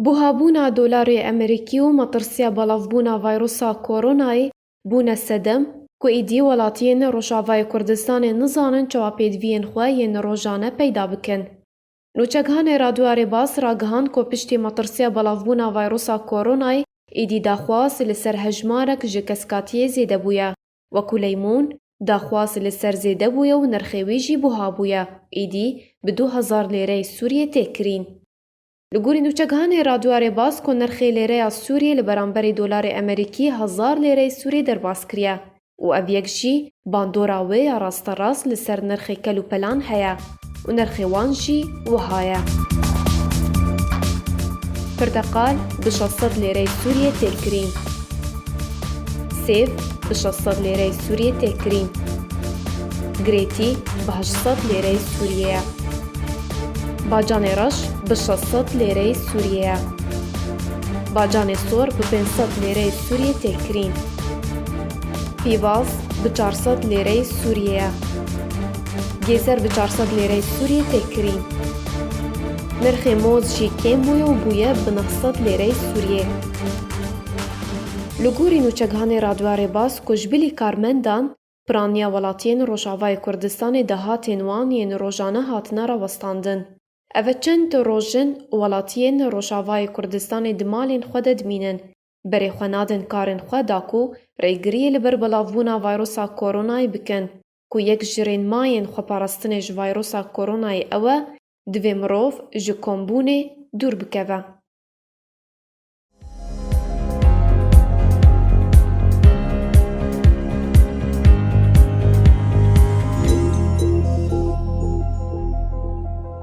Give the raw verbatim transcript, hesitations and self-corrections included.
Buhabûna dolarê Amerîkî û metirsiya belavbûna vayrusa koronayê bûne sedem ku êdî welatiyên Rojavayê Kurdistanê nizanin çawa pêdiviyên xwe yên rojane peyda bikin. Nûçeghanê Radyo Arêbas ragihand ku piştî metirsiya belavbûna vayrusa koronayê êdî daxwaz li ser hejmarek ji keskatiyê zêde bûye. Wekû Leymun, daxwaz li ser zêde bûye û nirxê wî jî buha bûye, êdî bi du hezar lêreyê Sûriyê tê kirîn. Li gorî nûçeghanê Radyo Arêbas ku nirxê lêreya Sûriyê li beramberî dolarê Amerîkî hezar lêreyê Sûriyê derbas kiriye û ev yek jî bandora wê ya rasterast li ser nirxê kelûpelan heye û nirxê wan jî wiha ye. Pirteqal bi şeş sed lêreyê Sûriyê tê kirîn. Sêv bi şeş sed lêreyê Sûriyê tê kirîn. Girêtî bi heşt sed lêreyê Sûriyê ye. Bacanê reş bi şeş sed lêreyê Sûriyê ye. Bacanê sor bi pênc sed lêreyê Sûriyê tê kirîn. Pîvaz bi çar sed lêreyê Sûriyê ye. Gêzer bi çar sed lêreyê Sûriyê tê kirîn. Nirxê moz jî kêm bûye û bûye bi neh sed lêreyê Sûriyê. Li gorî nûçeghanê Radyo Arêbas ku ji bilî karmendan piraniya welatiyên Rojavayê Kurdistanê dahatên wan yên rojane hatine rawestandin. Ev çend roj in welatiyên Rojavayê Kurdistanê di malên xwe de dimînin, berê xwe nadin karên xwe da ku rêgiriyê li ber belavbûna vayrusa koronayê bikin, ku yek ji rênmayên xweparastinê ji vayrusa koronayê ew e, divê mirov ji kombûnê dûr bikeve.